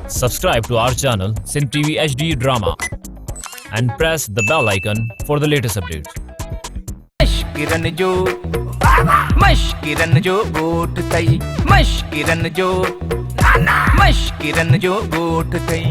Subscribe to our channel Sindh TV HD Drama and press the bell icon for the latest updates. مشڪرن جو مشڪرن جو ڳوٺ اٿئي مشڪرن جو مشڪرن جو ڳوٺ اٿئي.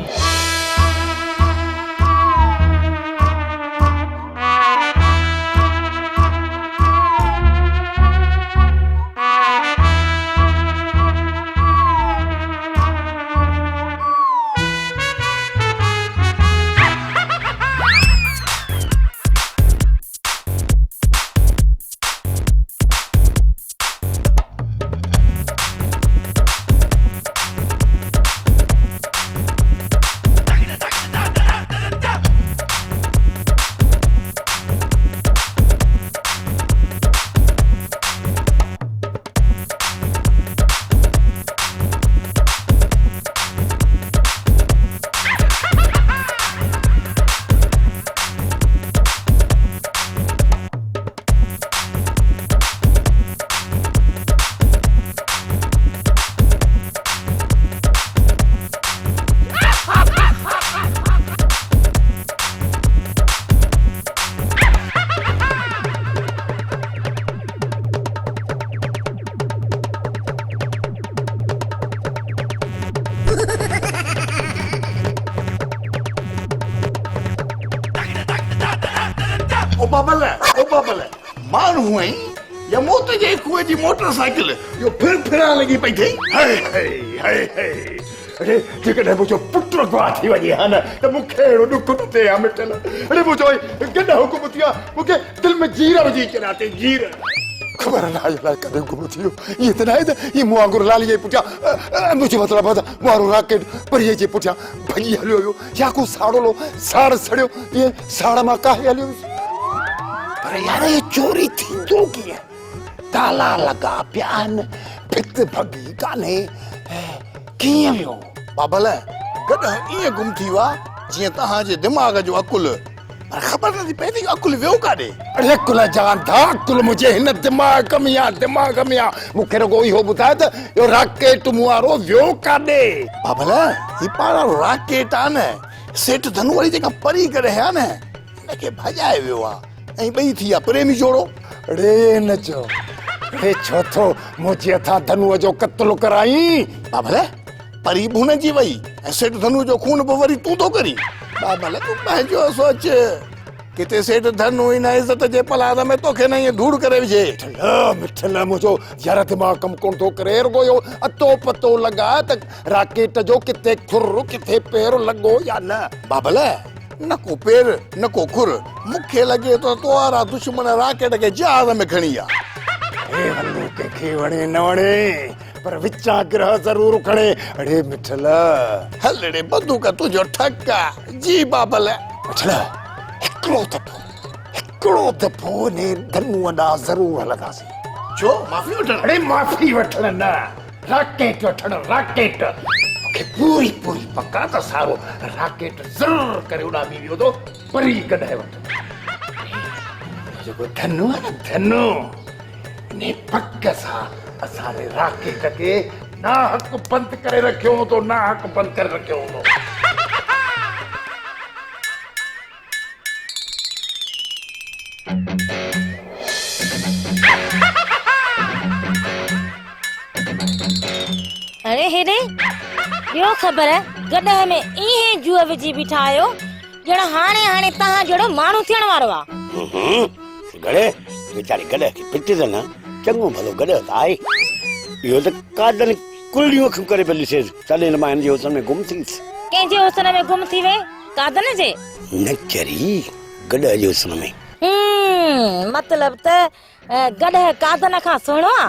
او بابل، او بابل، ماڻهو آهين يا موت جي کوهه جي موٽر سائيڪل جو ڦر ڦران لڳي پئي اٿئي؟ هي هي هي هي، اڙي جيڪڏهن منهنجو پٽ اغوا ٿي وڃي ها نه ته مون کي اهڙو ڏک نه ٿئي ها مٺل. اڙي منهنجو هي گڏهه گم ٿي ويو آهي، مون کي دل ۾ جير وجهي ڇڏيا اٿئي، جير. خبر ناهي الائي ڪڏهن گم ٿي ويو. ائين ته ناهي ته هي مون وانگر لالي جي پٺيان، منهنجو مطلب آهي ته مون وارو راڪيٽ پريء جي پٺيان ڀڄي هليو ويو يا ڪو ساڙولو ساڙ سڙيو ائين ساڙ مان ڪاهي هليو ويس. پر يار هي چوري ٿيندو ڪيئن؟ تالا لڳا پيا آهن، ڀت ڀڳي ڪانهي، ڪيئن ويو؟ بابل، گڏهه ائين گم ٿي ويو آهي جيئن توهان جي دماغ جو عقل. پر خبر نٿي پئي ته اهو عقل ويو ڪاڏي؟ اڙي عقل جا انڌا، عقل منهنجي هن دماغ ۾ آ، دماغ ۾ آ. مون کي رڳو اهو ٻڌاء ته اهو راڪيٽ مون وارو ويو ڪاڏي؟ بابل، هي پاڻ وارو راڪيٽ آ نه، سيٺ ڌنو واري جيڪا پري ڪڏهن آ نه، ان کي ڀڄائي ويو آ ۽ ٻئي ٿي ويا پريمي جوڙو. اڙي نه چئو، اڙي ڇو ٿو منهنجي هٿان ڌنوء جو قتل ڪرائين؟ بابل، پري به هن جي وئي ۽ سيٺ ڌنوء جو خون به وري تون ٿو ڪرين. بابل، تون پنهنجو سوچ، ڪٿي سيٺ ڌنو ان عزت جي پلاند ۾ توکي نه ائين ڌوڙ ڪري وجهي. مٺل، مٺل، منهنجو يار دماغ ڪم ڪونه ٿو ڪري، رڳو اهو اتو پتو لڳاء ته راڪيٽ جو ڪٿي کر ڪٿي پير لڳو يا نه. بابل، نه ڪو پير نه ڪو کر، مون کي لڳي ٿو تو وارا دشمن راڪيٽ کي جهاز ۾ کڻي ويا. اڙي ولو ڪنهن کي وڻي نه وڻي پر وچان گرهه ضرور کڻي. اڙي مٺل. هل ڙي بندوق تنهنجو ٺڪ آ. جي بابل. مٺل هڪڙو دفعو هڪڙو دفعو انهي ڌنوء ڏانهن ضرور هلنداسين. ڇو معافي وٺڻ؟ اڙي معافي وٺڻ نه. راڪيٽ وٺڻ راڪيٽ مونکي پوري پوري پڪ آ ته سارو راڪيٽ زر ڪري اڏامي ويو ٿو پري ڪڏهن وٺ جيڪو ڌنو آ نه ڌنو انهي پڪ سان اسان جي راڪيٽ کي ناحق بند ڪري رکيو هوندو ناحق بند ڪري رکيو هوندو. اڙي هيڏي ڏيو خبر گڏهه ۾ ايئن جوء وجهي بيٺا آهيو ڄڻ هاڻي هاڻي توهان جهڙو ماڻهو ٿيڻ وارو آ. گڙي ويچاري گڏهه کي پٽ ته نه چڱو ڀلو گڏهه ته آهي اهو ته قادن ڪرڙيون اکيون ڪري پيو ڏسيس تڏهن ته مان هن جي حسن ۾ گم ٿيس. ڪنهن جي حسن ۾ گم ٿي وئين قادن جي؟ نه چري گڏهه جي حسن ۾. هم مطلب ته گڏهه قادن کان سهڻو آ؟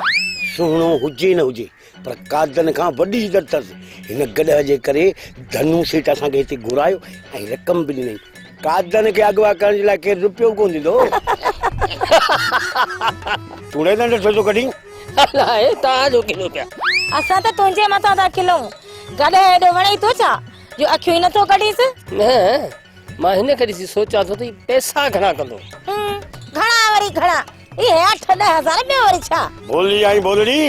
سهڻو هجي نه هجي پر قادن کان وڏي عزت اٿس. هن گڏهه جي ڪري ڌنو سيٺ اسان کي هتي گهرايو ۽ رقم به ڏنائين. قادن کي اغوا ڪرڻ جي لاء ڪير رپيو به ڪونه ڏيندو. تون نه ڏٺو ٿو ڪڍين؟ الائي توهان جو کلو پيا. اسان ته تنهنجي مٿان ٿا کلون. گڏهه ايڏو وڻئي ٿو ڇا جو اکيون ئي نٿو ڪڍيس؟ نه مان هن کي ڏسي سوچان ٿو ته هي پئسا گهڻا ڪندو. گهڻا وري گهڻا، اهي اٺ ڏهه هزار ٻيو وري ڇا؟ ڀولڙي آهين ڀولڙي،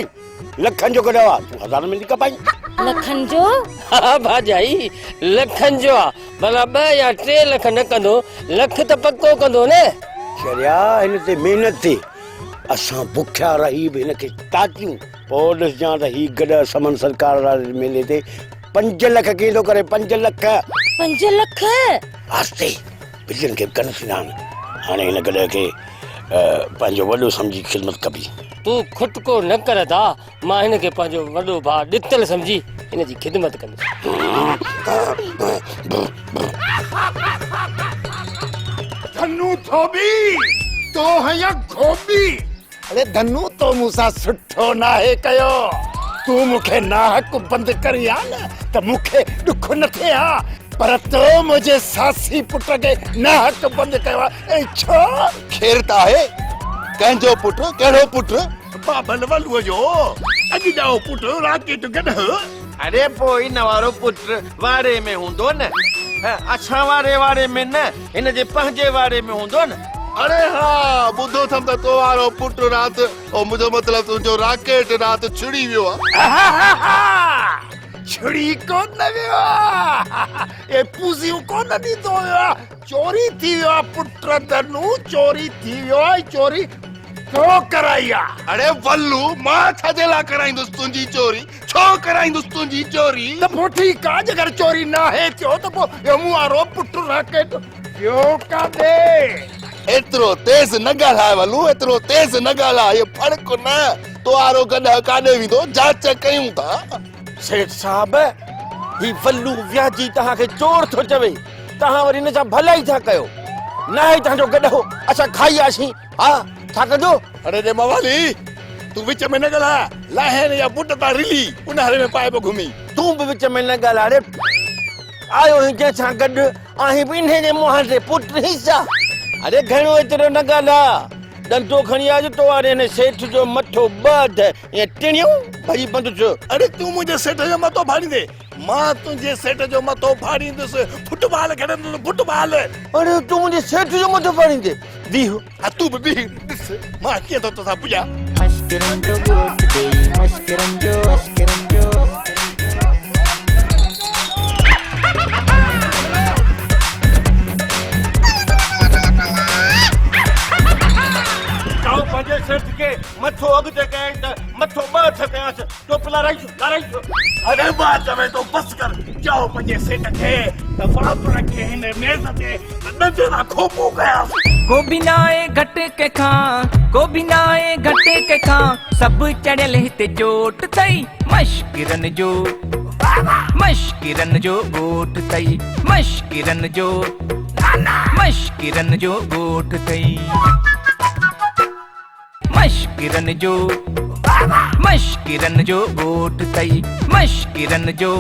لکن جو گڏهه آ، تون هزارن ۾ ٿي کپائين. لکن جو؟ ها ڀاڄائي، لکن جو آ. ڀلا ٻه يا 3 لک نه ڪندو، لک ته پڪو ڪندو نه. چريا هن تي محنت ٿئي. اسان بکيا رهي به هن کي تاڪيون. پوء ڏسجان ته هي گڏهه سمن سرڪار واري ميلي تي 5 لک ڪيئن ٿو ڪري، 5 لک. 5 لک؟ آهستي، ٻلين کي به ڪن ٿيندا آهن. هاڻي هن گڏهه کي پنهنجو وڏو سمجهي خدمت ڪبي. تون کٽڪو نه ڪر ادا، مان هن کي پنهنجو وڏو ڀاء ڏتل سمجهي هن جي خدمت ڪندس. ڌنو ڌوٻي، تو هنيا گهوٻي. اڙي ڌنو تو مون سان سٺو ناهي ڪيو. تون مون کي ناحق بند ڪرين ها نه ته مون کي ڏک نه ٿئي ها، پر تو منهنجي ساسي پٽ کي ناحق بند ڪيو آهي ۽ ڇو؟ خير ته آهي، ڪنهن جو پٽ، ڪهڙو پٽ؟ بابل ولوء جو اڄ ڄائو پٽ راڪيٽ گڏهه. اڙي پوء ان وارو پٽ واڙي ۾ هوندو نه؟ اسان واري واڙي ۾ نه، هن جي پنهنجي واڙي ۾ هوندو نه. اڙي ها، ٻڌو اٿم ته تو وارو پٽ رات، او منهنجو مطلب تنهنجو راڪيٽ رات ڇڙي ويو آ. ڇڙي ڪونه ويو آ، اي پوزيون ڪونه ڏيندو ويو آ، چوري ٿي ويو آ پٽ ڌنو، چوري ٿي ويو آ ۽ چوري تو ڪرائي آ. اڙي ولو، مان ڇا جي لاء ڪرائيندس تنهنجي چوري؟ ڇو ڪرائيندس تنهنجي چوري؟ ته پوء ٺيڪ آ، جيڪر چوري ناهي ٿيو ته پوء اهو مون وارو پٽ راڪيٽ ويو ڪاڏي؟ ايترو تيز نه ڳالهاء ولو، ايترو تيز نه ڳالهاء، هيء ڦڙڪ نه، تو وارو گڏهه ڪاڏي ويندو، جاچ ڪيون ٿا. سيٺ صاحب، هي ولو وياجي توهان کي چور ٿو چوي، توهان وري هن سان ڀلائي ٿا ڪيو. ناهي توهان جو گڏهو، اسان کائي وياسين، ها ڇا ڪندو؟ اڙي ڙي موالي، تون وچ ۾ نه ڳالهاء، لاهين يا بوٽ تان رلي اونهاري ۾ پائي پيو گهمين. تون به وچ ۾ نه ڳالهاء ڙي، آيو هين جنهن سان گڏ، آهين به انهيء جي منهن تي پٽ هين ڇا؟ اڙي گهڻو ايترو نه ڳالهاء، ڏنڊو کڻي آ جو تو واري هن سيٺ جو مٿو ٻه اڌ ائين ٽڻيون ڀڄي پوندس. اڙي تون منهنجي سيٺ جو مٿو ڦاڙيندين؟ مان تنهنجي سيٺ جو مٿو ڦاڙيندس، فٽ بال کيڏندس، فٽ بال. اڙي تون منهنجي سيٺ جو مٿو ڦاڙيندين؟ بيهه. ها تون به بيهه ڏس مان ڪيئن ٿو توسان پڄان. مشڪرن جو ڳوٺ ٿئي مشڪرن جو مشڪرن جو. چئو پنهنجي سيٺ کي مٿو اڳتي ڪيائين ته مٿو ٻه هٿ ڪيانس. چپ لارائيس لارائيس. اڙي مان چوين ٿو بس ڪر. چئو پنهنجي سيٺ کي ته وات رکي هن ميز تي ته ڏند سان کوپو ڪيانس. ڪو به ناهي گهٽ ڪنهن کان، ڪو به ناهي گهٽ ڪنهن کان، سڀ چڙهيل هتي چوٽ ٿئي مشڪرن جو، مشڪرن جو ڳوٺ ٿئي مشڪرن جو، مشڪرن جو ڳوٺ ٿئي. مشڪرن جو، مشڪرن جو ڳوٺ ٿئي مشڪرن جو،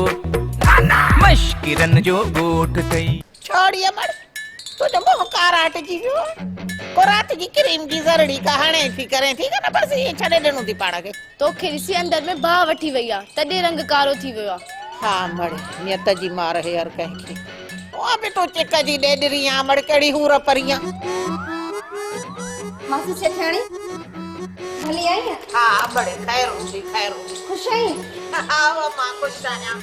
مشڪرن جو ڳوٺ ٿئي. ڇوڙي امڙ، تنهنجو منهن ڪاراٽجي ويو آ. ڪو رات جي ڪريم جي ذرڙي ڪا هڻين ٿي ڪرين ٿي ڪا نه بس ائين ڇڏي ڏنو ٿي پاڻ کي. توکي ڏسي اندر ۾ باهه وٺي وئي آ، تڏهن رنگ ڪارو ٿي ويو آ. ها امڙ، نيت جي مار هي هر ڪنهن کي. اها به تون چڪ جي ڏيڏري آن امڙ، ڪهڙي حور پري آن. ماسي سيٺياڻي، ڀلي آئينء؟ ها امڙ، خير هجي، خير هجي. خوش آهين؟ ها مان خوش آهيان.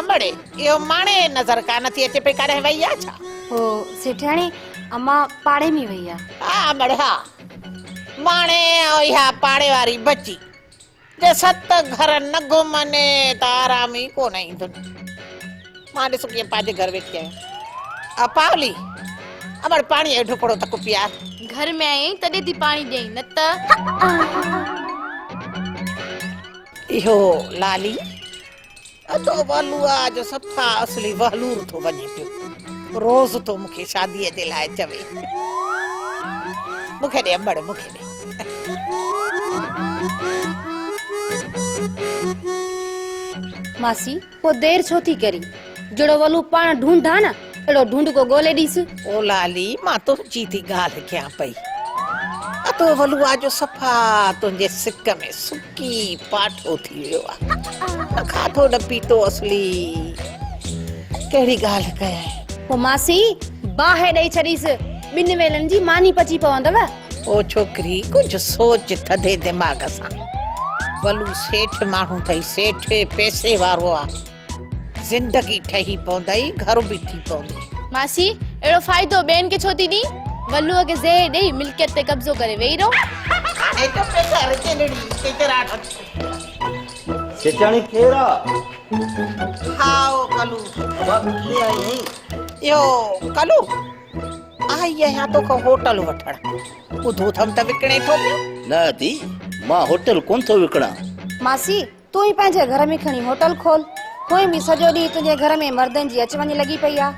امڙ، اهو ماڻي نظر ڪانه ٿي اچي پئي، ڪاڏانهن وئي آ ڇا؟ هو سيٺياڻي، امان پاڙي ۾ وئي آ. ها امڙ ها، ماڻي ۽ اها پاڙي واري بچي، جي ست گهر نه گهمن ته آرام ئي ڪونه ايندن. مان ڏس ڪيئن پنهنجي گهر ويٺي آهيان. آ پاولي، امڙ پاڻيء جو ڍڪڙو ته ڪو پيار. گهر ۾ آئي آهين تڏهن ٿي پاڻي ڏئين، نه ته. اهو لالي اڌو ولو آ جو صفا اصلي وهلور ٿو وڃي پيو. روز ٿو مون کي شاديء جي لاء چوي. مون کي ڏي امڙ، مون کي ڏي. ماسي، پوء دير ڇو ٿي ڪرين؟ جهڙو ولو پاڻ ڍونڍ آ نه، اهڙو ڍونڍ ڪو ڳولي ڏيس. او لالي، مان تنهنجي ٿي ڳالهه ڪيان پئي. اڌو ولو آ جو صفا تنهنجي سڪ ۾ سڪي پاٺو ٿي ويو آ. نه کاڌو نه پيتو اصلي. ڪهڙي ڳالهه ڪيائين؟ پوء ماسي، باهه ڏئي ڇڏيس. ٻن ويلن جي ماني پچي پوندو. او ڇوڪري، ڪجهه سوچ ٿڌي دماغ سان. ولو سيٺ ماڻهو اٿئي، سيٺ پئسي وارو آ. زندگي ٺهي پوندئي، گهر به ٿي پوندو. ماسي، اهڙو فائدو ٻين کي ڇو ٿي ڏين؟ ولوء کي زهر ڏيئي ملڪيت تي قبضو ڪري ويهي رهو. هاڻي چپ ڪر چلڙي، چچراٽ. سيٺياڻي ڪير آ؟ هائو ڪلو. ابا ڪيئن آئين؟ اهو ڪلو، آئي آهيان توکان هوٽل وٺڻ. ٻڌو اٿم ته وڪڻين ٿو پيو. نه ادي، مان هوٽل ڪونه ٿو وڪڻان. ماسي، تون ئي پنهنجي گهر ۾ کڻي هوٽل کول. هونئن به سڄو ڏينهن تنهنجي گهر ۾ مردن جي اچ وڃ لڳي پئي آ.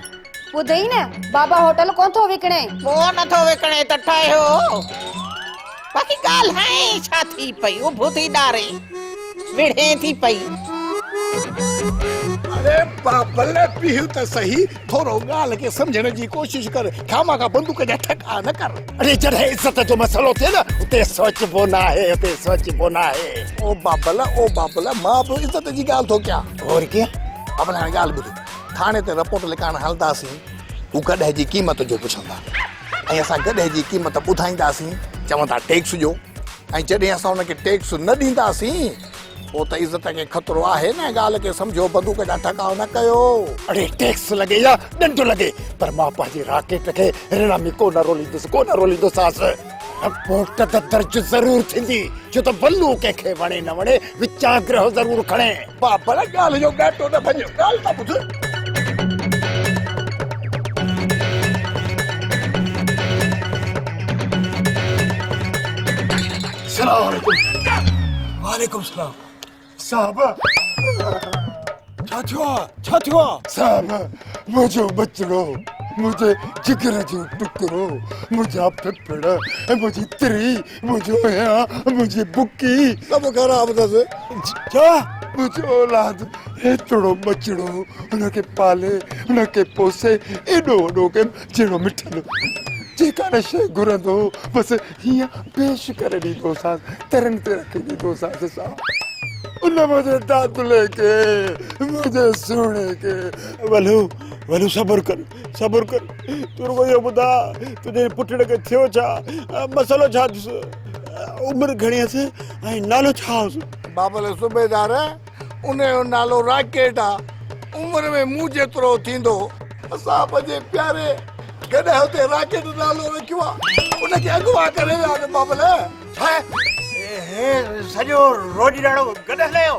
ٻڌئي نه، بابا هوٽل ڪونه ٿو وڪڻي. ڪونه ٿو وڪڻي ته ٺهيو. باقي ڳالهائين ڇا ٿي پئي، اڀ ٿي ڏارين، وڙهين ٿي پئي. اڙي بابل بيهه ته سهي، ٿورو ڳالهه کي سمجهڻ جي ڪوشش ڪر، خامخواه بندوق جا ٺڪاء نه ڪر. اڙي جڏهن عزت جو مسئلو ٿئي نه اتي سوچبو ناهي اتي سوچبو ناهي. او بابل او بابل مان به عزت جي ڳالهه ٿو ڪيان. اور ڪيئن؟ بابل هاڻي ڳالهه ٻڌ ٿاڻي تي رپورٽ لکائڻ هلنداسين هو گڏهه جي قيمت جو پڇندا ۽ اسان گڏهه جي قيمت ٻڌائينداسين چوندا ٽيڪس ڏيو ۽ جڏهن اسان ان کي ٽيڪس نه ڏينداسين پوء ته عزت کي خطرو آهي نه ڳالهه کي سمجهو بندوق جا ٺڪاء نه ڪيو. اڙي ٽيڪس لڳي يا ڏنڊ لڳي پر مان پنهنجي راڪيٽ کي رڻ ۾ ڪو نه روليندس ڪو نه روليندوسانس. رپورٽ ته درج ضرور ٿيندي ڇو ته بلو ڪنهن کي وڻي نه وڻي وچان گرهه ضرور کڻي. بابل ڳالهه جو ڳاٽو نه ڀڃ ڳالهه ته ٻڌ. سلام عليڪم. وعليڪم سلام. صاحب ڇا ٿيو آ ڇا ٿيو آ؟ صاحب منهنجو ٻچڙو منهنجي جگر جو ٽڪرو منهنجا ڦڦڙ منهنجي تري منهنجو هيان منهنجي بڪي سڀ خراب اٿس. ڇا؟ منهنجو اولاد هيترو ٻچڙو ان کي پالي ان کي پوسي ايڏو وڏو ڪيم جهڙو مٺل جيڪا نه شيء گهرندو هو بس هيئن پيش ڪري ڏيندوسانس، ترن تي رکي ڏيندوسانس صاحب. ان منهنجي دادلي کي، منهنجي سهڻي کي. ولو، ولو صبر ڪر، صبر ڪر، تون رڳو اهو ٻڌاء تنهنجي پٽڙ کي ٿيو ڇا؟ مسئلو ڇا اٿس؟ عمر گهڻي اٿس ۽ نالو ڇا هوس؟ بابل صوبيدار، ان جو نالو راڪيٽ آ، عمر ۾ مون جيترو ٿيندو. اسان پنهنجي پياري گڏهه تي راڪيٽ نالو رکيو آ، ان کي اغوا ڪري ويا آهن بابل. ڇا؟ هي سڄو روڄ راڙو گڏهه لئه هو؟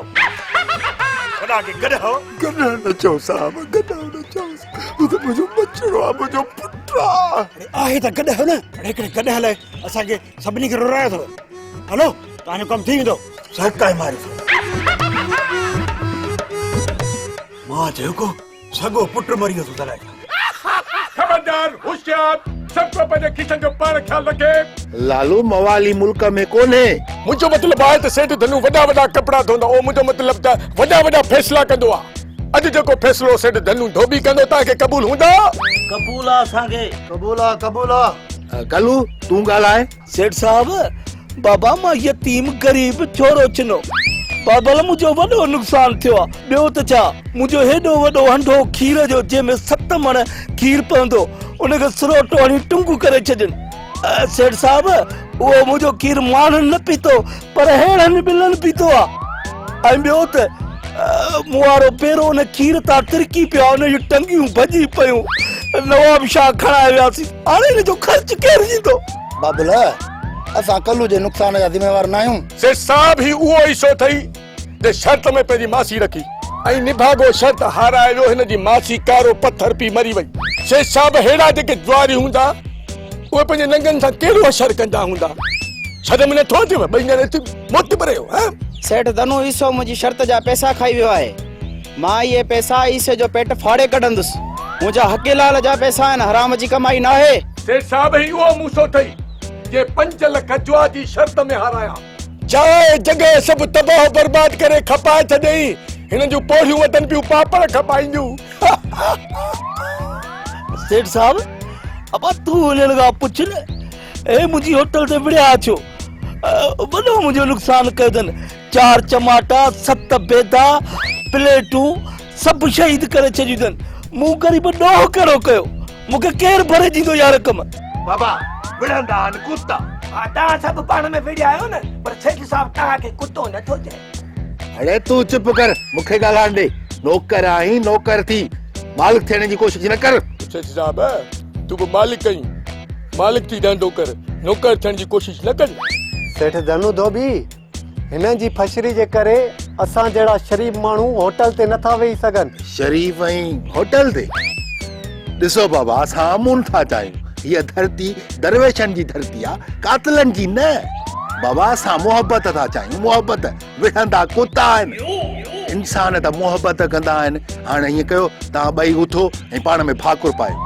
خدا کي گڏهه. گڏهه نه چئو صاحب، گڏهه نه چئو. هو ته منهنجو ٻچڙو آ، منهنجو پٽ آ. اڙي آهي ته گڏهه نه. اڙي هڪڙي گڏهه لئه اسان کي سڀني کي رورايو اٿو. هلو توهان جو ڪم ٿي ويندو. سوڪائي ماريو اٿو. مان چيو ڪو سڳو پٽ مري ويو اٿو الائي ڇا. خبردار هوشيار سڀ ڪو پنهنجي کيسن جو پاڻ خيال رکي. لالو موالي ملڪ ۾ ڪونهي. منهنجو مطلب آهي ته سيٺ ڌنو وڏا وڏا ڪپڙا ڌوئندو آهي منهنجو مطلب ته وڏا وڏا فيصلا ڪندو آهي. اڄ جيڪو فيصلو سيٺ ڌنو ڌوٻي ڪندو توهان کي قبول هوندا؟ قبول آ اسان کي. قبول آ قبول آ. ڪلو تون ڳالهاء. سيٺ صاحب بابا مان يتيم غريب ڇورو ڇنو بابل منهنجو وڏو نقصان ٿيو آ ٻيو ته ڇا منهنجو هيڏو وڏو هنڍو کير جو جنهن ۾ 7 مڻ کير پوندو ان کي سروٽو هڻي ٽنگون ڪري ڇڏين سيٺ صاحب اهو منهنجو کير ماڻهن نه پيتو پر هيڻن ٻلن پيتو آ ۽ ٻيو ته مون وارو پيرو ان کير تان ترڪي پيو آ ان جون ٽنگيون ڀڄي پيون نواب شاهه کڻائي وياسين هاڻي ان جو خرچ ڪير ڏيندو؟ بابل، اسان ڪلو جي نقصان جا ذميوار ناهيون. سيٺ صاحب هي اهو عيسو اٿئي جنهن شرط ۾ پنهنجي ماسي رکي ۽ نڀاڳو شرط هارائي ويو هن جي ماسي ڪارو پٿر پي مري وئي. سيٺ صاحب ههڙا جيڪي جواري هوندا اهي پنهنجي ننگن سان ڪهڙو حشر ڪندا هوندا. شرم نه ٿو اچيو ٻئي ڄڻا اٿي موت پريو هه. سيٺ ڌنو عيسو منهنجي شرط جا پئسا کائي ويو آهي. مان اهي پئسا عيسي جو پيٽ ڦاڙي ڪڍندس. منهنجا حق حلال جا پئسا آهن، حرام جي ڪمائي ناهي. سيٺ صاحب هي اهو موسو اٿئي جنهن 5 لک جوا جي شرط ۾ هارايا. جاء جڳهه سڀ تباهه برباد ڪري کپائي ڇڏيائين. هنن جون پوڙهيون وتن پيون پاپڙ کپائينديون. سيٺ صاحب ابا تون انهن کان پڇ نه اهي منهنجي هوٽل تي وڙهيا ڇو؟ وڏو منهنجو نقصان ڪيو اٿن. 4 چماٽا، 7 بيدا، پليٽون سڀ شهيد ڪري ڇڏيون اٿن. مون غريب ڏوهه ڪهڙو ڪيو؟ مون کي ڪير ڀري ڏيندو اها رقم؟ بابا وڙهندا آهن ڪتا، ها توهان سڀ پاڻ ۾ وڙهيا آهيو نه، پر سيٺ صاحب توهان کي ڪتو نه ٿو چئي. اڙي تون چپ ڪر، مون کي ڳالهائڻ ڏي. نوڪر آهين، نوڪر ٿي، مالڪ ٿيڻ جي ڪوشش نه ڪر. سيٺ صاحب، تون به مالڪ آهين، مالڪ ٿي ڌنڌو ڪر، نوڪر ٿيڻ جي ڪوشش نه ڪر. سيٺ ڌنو ڌوٻي، هنن جي ڦشري جي ڪري اسان جهڙا شريف ماڻهو هوٽل تي نٿا ويهي سگهن. شريف ۽ هوٽل تي؟ ڏسو بابا اسان امن ٿا چاهيون. هيء ڌرتي درويشن جي ڌرتي آ، قاتلن جي نه. بابا اسان محبت ٿا چاهيون، محبت. وڙهندا ڪتا آهن. انسان ته محبت ڪندا آهن. هاڻي ائين ڪيو توهان ٻئي اٿو ۽ پاڻ ۾ ڀاڪر پايو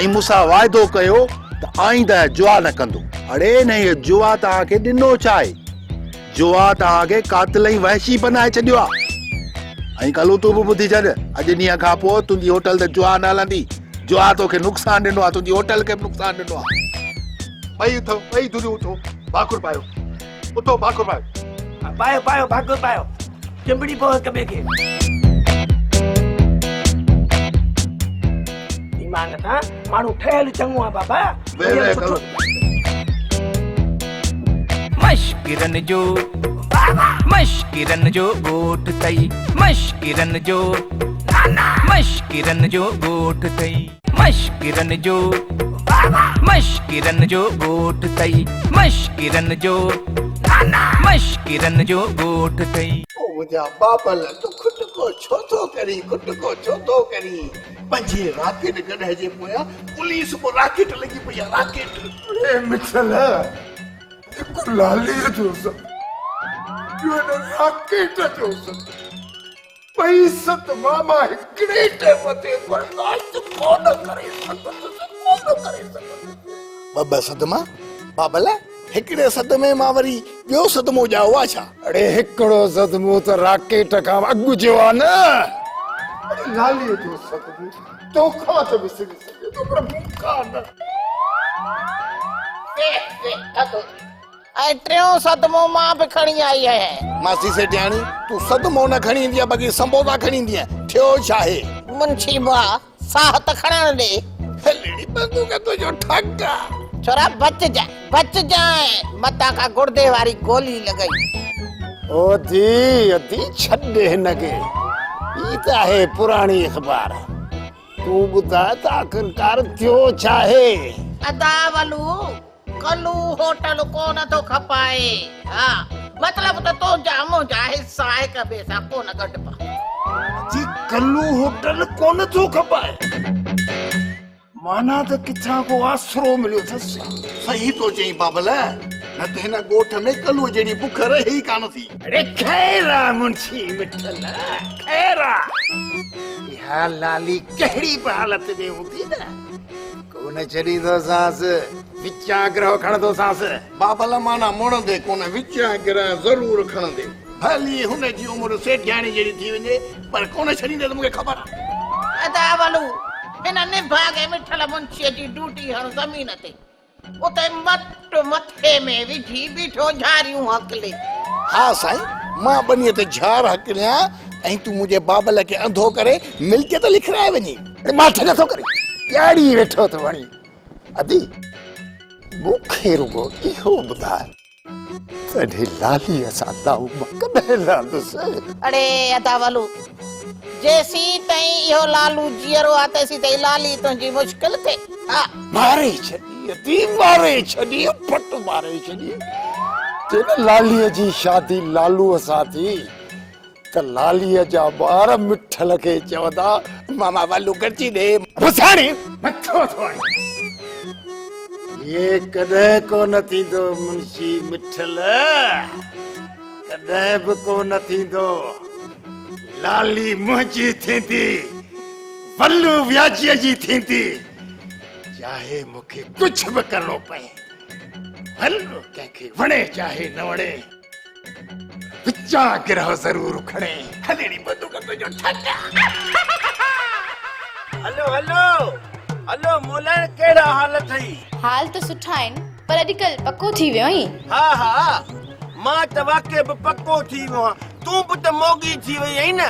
۽ مون سان واعدو ڪيو ته آئنده جوا نه ڪندو. اڙي انهيء جوا توهان کي ڏنو ڇا آهي؟ جوا توهان کي قاتل ۽ وحشي بنائي ڇڏيو آهي. ۽ ڪلو تون به ٻڌي ڇڏ، اڄ ڏينهن کان پوء تنهنجي هوٽل تي جوا نه هلندي. جوا توکي نقصان ڏنو آهي، تنهنجي هوٽل کي به نقصان ڏنو آهي. ٻئي اٿو، ٻئي ڌريون اٿو، ڀاڪر پايو. اٿو ڀاڪر پايو. پايو پايو ڀاڪر پايو. چنبڙي پئو هڪ ٻئي کي. ايمان سان ماڻهو ٺهيل چڱو آ بابا. ويهه ويهه ڪلو. مشڪرن جو مشڪرن جو ڳوٺ ٿئي مشڪرن جو مشڪرن جو ڳوٺ ٿئي مشڪرن جو مشڪرن جو ڳوٺ ٿئي مشڪرن جو مشڪرن جو ڳوٺ ٿئي. او منهنجا بابل تون کٽڪو ڇو ٿو ڪرين کٽڪو ڇو ٿو ڪرين پنجين راڪيٽ گڏهه جي پويان پوليس به راڪيٽ لڳي پئي آ راڪيٽ. اڙي مٺل هڪ لاليء جو ست ٻيو هن راڪيٽ جو ست. ٻئي ست ماما هڪڙي ٽيم تي برداشت ڪونه ڪري سگهندس، ڪونه ڪري سگهندس. ٻه ٻه صدما؟ بابل، هڪڙي صدمي مان وري ٻيو صدمو ڄائو آ ڇا؟ اڙي هڪڙو صدمو ته راڪيٽ کان اڳ جو آ نه. اڙي لاليء جو صدمو توکان ته وسري سگهي ٿو پر مون کان نه. ويهه ويهه ٿڌو ٿي. ۽ ٽيون صدمو مان به کڻي آئي آهيان. ماسي سيٺياڻي، تون صدمو نه کڻي ايندينء بلڪه سمبوسا کڻي ايندينء. ٿيو ڇا آهي؟ منشي ڀاء، ساهه ته کڻڻ ڏي. هلڙي بندوق تنهنجو ٺڳ آ. ڇورا بچجانء، بچجانء، متان ڪا گڙدي واري گولي لڳئي. او ڌي، ادي ڇڏ هن کي. هي ته آهي پراڻي اخبار. تون ٻڌاء ته آخرڪار ٿيو ڇا آهي؟ ادا ولو، ڪلو هوٽل ڪونه ٿو کپائي. ها مطلب ته تنهنجا منهنجا حصا هڪ ٻئي سان ڪونه ڳنڍبا. جي ڪلو هوٽل ڪونه ٿو کپائي معنيٰ ته ڪٿان ڪو آسرو مليو اٿس. صحيح ٿو چئين بابل، نه ته هن ڳوٺ ۾ ڪلوء جهڙي بک رهي ئي ڪانه ٿي. اڙي خير آ منشي مٺل، خير آ. اها لالي ڪهڙي به حالت ۾ هوندي نه، ڪونه ڇڏيندوسانس، وچان گرهه کڻندوسانس. بابل معنيٰ مڙندي ڪونه، وچان گرهه ضرور کڻندي. ڀلي هن جي عمر سيٺياڻي جهڙي ٿي وڃي، پر ڪونه ڇڏيندي ته مون کي خبر آ. ادا ولو، هن نڀاڳي مٺل منشيء جي ڊوٽي هڻ زمين تي. اتي مٽ مٿي ۾ وجهي بيٺو جهاريون هڪلي. ها سائين، مان ٻنيء تي جهار هڪليان ۽ تون منهنجي بابل کي انڌو ڪري ملڪيت لکرائي وڃين. اڙي ماٺ نٿو ڪرين، ڄاڙي ويٺو ٿو هڻين. ادي، مون کي رڳو اهو ٻڌاء ته انهي لاليء سان دائو مان ڪڏهن لهندس؟ اڙي ادا ولو، جيسين تائين اهو لالو جيئرو آ تيسين تائين لالي تنهنجي مشڪل ٿئي. ها. ماري ڇڏي ادي، ماري ڇڏي، ڦٽ ماري ڇڏي. چي نه لاليء جي شادي لالوء سان ٿي ته لاليء جا ٻار مٺل کي چوندا، ماما ولو گڏجي ڏي. بس هاڻي مٿو ٿو هڻي. هي ڪڏهن ڪونه ٿيندو منشي مٺل، ڪڏهن به ڪونه ٿيندو. لالي منهنجي ٿيندي، ولو وياجيء جي ٿيندي، چاهي مون کي ڪجهه به ڪرڻو پئي. ولو ڪنهن کي وڻي چاهي نه وڻي، وچان گرهه ضرور کڻي. هلي ڙي بندوق تنهنجو ٺڪ. هلو هلو هلو مولائڻ ڪهڙا حال اٿئي؟ حال ته سٺا آهن پر اڄڪلهه پڪو ٿي ويو آهين. ها ها مان ته واقعي به پڪو ٿي ويو آهيان تون به ته موڳي ٿي وئي آهين نه.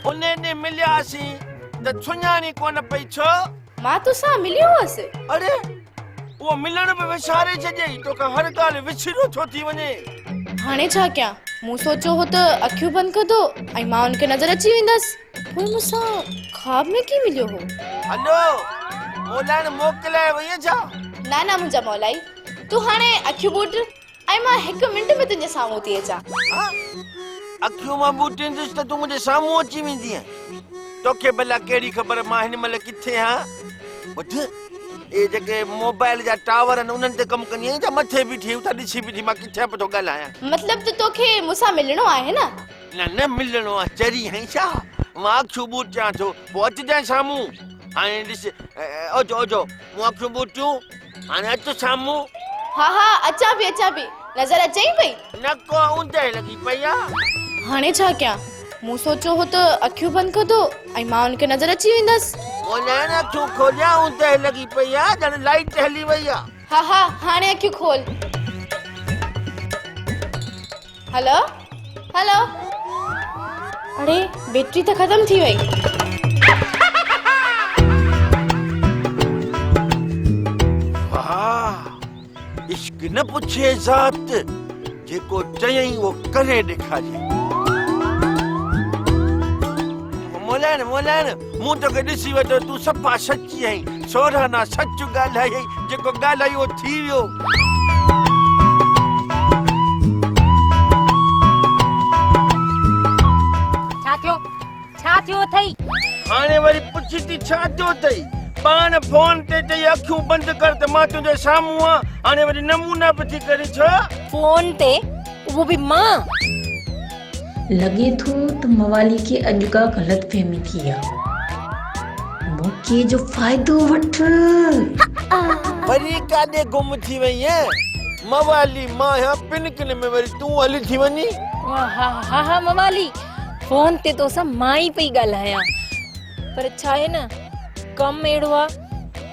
انهي ڏينهن ملياسين ته سڃاڻي ڪونه پئي ڇو؟ مان توسان مليو هئس. اڙي! اهو ملڻ به وساري ڇڏيئي، توکان هر ڳالهه وسريو ڇو ٿي وڃي؟ هاڻي ڇا ڪيان؟ مون سوچيو هو ته اکيون بند ڪندو ۽ مان هن کي نظر اچي ويندس. پوء مون سان خواب ۾ ڪيئن مليو هو؟ هلو، مولائڻ موڪلائي وئين ڇا؟ نه نه منهنجا مولائي، تون هاڻي اکيون ٻوٽ ۽ مان هڪ منٽ ۾ تنهنجي سامهون ٿي اچان. ها؟ اکيون مان ٻوٽيندس ته تون منهنجي سامهون اچي ويندينء. توکي ڀلا ڪهڙي خبر مان هن مهل ڪٿي آهيان؟ ٻڌ، اهي جيڪي موبائل جا ٽاور آهن انهن تي ڪم ڪندي آهين ڇا؟ مٿي بيٺي اتان ڏسي بيٺي مان ڪٿي پيو ٿو ڳالهايان. مطلب ته توکي مون سان ملڻو آهي نه؟ نه نه ملڻو آ، چري آهين ڇا؟ مان اکيون ٻوٽيان ٿو، پوء اچجانء سامهون. هاڻي ڏس، اجهو اجهو مون اکيون ٻوٽيون، هاڻي اچ سامهون. ها ها اچان پئي اچان پئي، نظر اچئي پئي؟ نه ڪو اوندهه لڳي پئي آ. هاڻي ڇا ڪيان؟ مون سوچيو هو ته اکيون بند ڪندو ۽ مان هن کي نظر اچي ويندس. مولائڻ اکيون کوليا، اوندهه لڳي پئي آ، ڄڻ لائيٽ هلي وئي آ. ها ها هاڻي اکيون کول. هلو هلو اڙي بيٽري ته ختم ٿي وئي. واهه عشق نه پڇي ذات جيڪو چيائين اهو ڪري ڏيکاريائين. مولائڻ مولائڻ مون توکي ڏسي ورتو تون صفا سچي آهين سورانا سچ ڳالهايئي جيڪو ڳالهايو اهو ٿي ويو. ڇا ٿيو ڇا ٿيو اٿئي؟ هاڻي وري پڇي ٿي ڇا ٿيو اٿئي؟ پاڻ فون تي چئي اکيون بند ڪر ته مان تنهنجي سامهون آن، هاڻي وري نمونا به ٿي ڪرين ڇا؟ فون تي اهو به مان؟ لڳي ٿو ته موالي کي اڄ ڪا غلط فهمي ٿي آ. موقعي جو فائدو وٺ. وري ڪاڏي گم ٿي وئين؟ موالي مان آهيان پنڪن ۾ وري تون هلي ٿي وڃين. ها ها ها موالي فون تي توسان مان ئي پئي ڳالهايان پر ڇا آهي نه ڪم اهڙو آ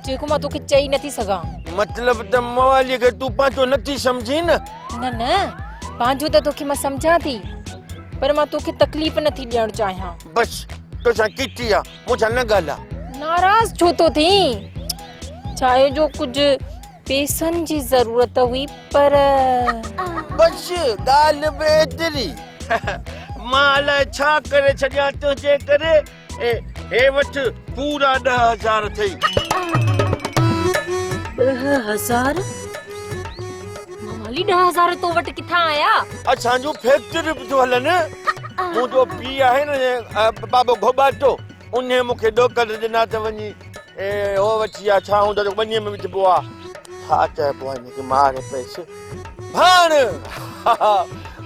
جيڪو مان توکي چئي نٿي سگهان. مطلب ته موالي کي تون پنهنجو نٿي سمجهين نه؟ نه نه پنهنجو ته توکي مان سمجهان ٿي پر مان توکي تڪليف نٿي ڏيڻ چاهيان. بس توسان ڪيتي آ مون سان نه ڳالهاء. ناراض ڇو ٿو ٿين؟ ڇا آهي جو ڪجهه پيسن جي ضرورت هئي پر. بس ڳالهه به ايتري. مان الائي ڇا ڪري ڇڏيان تنهنجي ڪري. هي وٺ پورا 10,000 اٿئي. 10,000؟ موالي 10,000 تو وٽ ڪٿان آيا؟ اسان جون فيڪٽريون به ٿيون هلن. منهنجو پيء آهي نه بابو گهوٻاٽو انهيء مون کي ڏوڪڙ ڏنا ته وڃي هو وٺي آ ڇا هوندو جو ٻنيء ۾ وجهبو آ. ڇا چئبو آ هن کي مار پيس. ڀاڻ!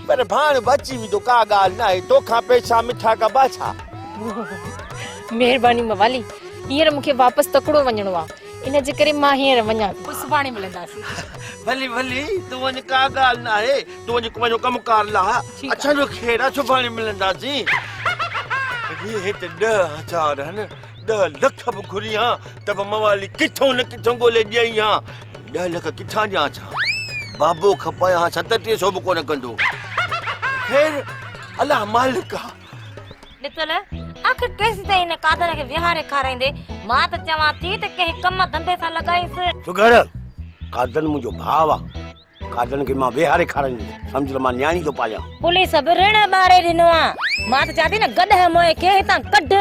پر ڀاڻ به اچي ويندو ڪا ڳالهه ناهي توکان پئسا مٺا ڪبا ڇا؟ مهرباني موالي هينئر مون کي واپس تڪڙو وڃڻو آ ان جي ڪري مان هينئر وڃان ٿي پوء سڀاڻي ملنداسين. ڀلي ڀلي تون وڃ ڪا ڳالهه ناهي تون وڃ پنهنجو ڪم ڪار لاهه اسان جو خير آ سڀاڻي ملنداسين. اڙي هي ته 10,000 آهن 10 لک به گهري ها ته به موالي ڪٿون نه ڪٿون ڳولي ڏيئي ها. 10 لک ڪٿان ڏيان ڇا؟ بابو کپايان ها 37 سو به ڪونه ڪندو. خير الله مالڪ آ. ڏتل، آخر ڪيسيتائين هن قادر کي ويهاري کارائيندي؟ مان ته چوان ٿي ته ڪنهن ڪم ڌنڌي سان لڳائينس. سگهڙ، قادن منهنجو ڀاء آ. قادن کي مان ويهاري کارائيندس، سمجهه ته مان نياڻي ٿو پاليان. پوليس به رڻ ٻاري ڏنو آ. مان ته چوان ٿي نه گڏهه موئي کي هتان ڪڍ.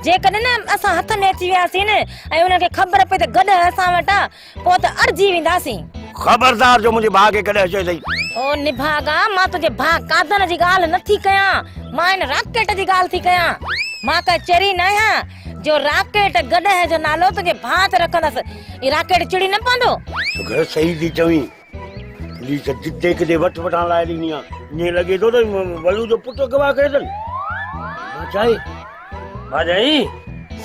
جيڪڏهن نه اسان هٿ ۾ اچي وياسين ۽ انهن کي خبر پئي ته گڏهه اسان وٽ آ، پوء ته اڙجي وينداسين. خبردار جو منهنجي ڀاء کي گڏهه چيو اٿئي. او نڀاڳا، مان تنهنجي ڀاء قادن جي ڳالهه نه ٿي ڪيان، مان ان راڪيٽ جي ڳالهه ٿي ڪيان. مان ڪا چري ناهيان جو راڪيٽ گڏهه جو نالو تنهنجي ڀاء تي رکندس. هي راڪيٽ چڙي نه پوندو؟ سگهڙ صحيح ٿي چوين. پوليس جتي ڪٿي وٺ وٺان لائي ڏني آ. ائين لڳي ٿو ته ولو جو پٽ اغوا ڪيو اٿن. مان چاهي. ڀاڄائي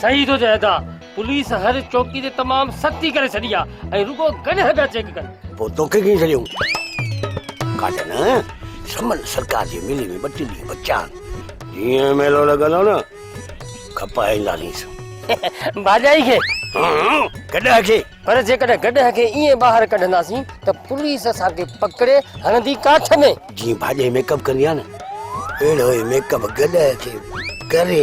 صحيح ٿو چئي ادا. پوليس هر چوڪي تي تمام سختي ڪري ڇڏي آ ۽ رڳو گڏهه پيا چيڪ ڪن. پوء توکي ڪيئن ڇڏيون؟ ڪاٽ نه سمن سرڪار جي ميلي ۾ ٻه ٽي ڏينهن بچيا آهن. جيئن ميلو لڳندو نه کپائينداسينس. ڀاڄائي کي؟ گڏهه کي. پر جيڪڏهن گڏهه کي ائين ٻاهر ڪڍنداسين ته پوليس اسان کي پڪڙي هڻندي ڪاٺ ۾. جيئن ڀاڄائي ميڪ اپ ڪندي آهي نه اهڙو ئي ميڪ اپ گڏهه کي ڪري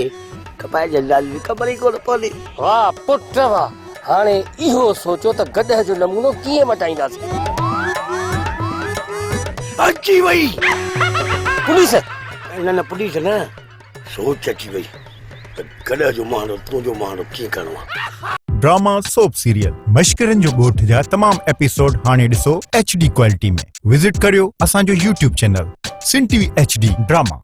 کپائي ڇڏينداسين خبر ئي ڪونه پوندي. واهه پٽ واهه. هاڻي اهو سوچو ته گڏهه جو نمونو ڪيئن مٽائينداسين. اچي وئي پوليس. نه نه پوليس نه، سوچ اچي وئي ته گڏهه جو مهانڊو تنهنجو مهانڊو ڪيئن ڪرڻو آهي. ڊراما سوپ سيريل مشڪرن جو ڳوٺ جا تمام ايپيسوڊ هاڻي ڏسو ايڇ ڊي ڪوالٽي ۾ وزٽ ڪريو اسان جو YouTube channel Sindh T V H D drama.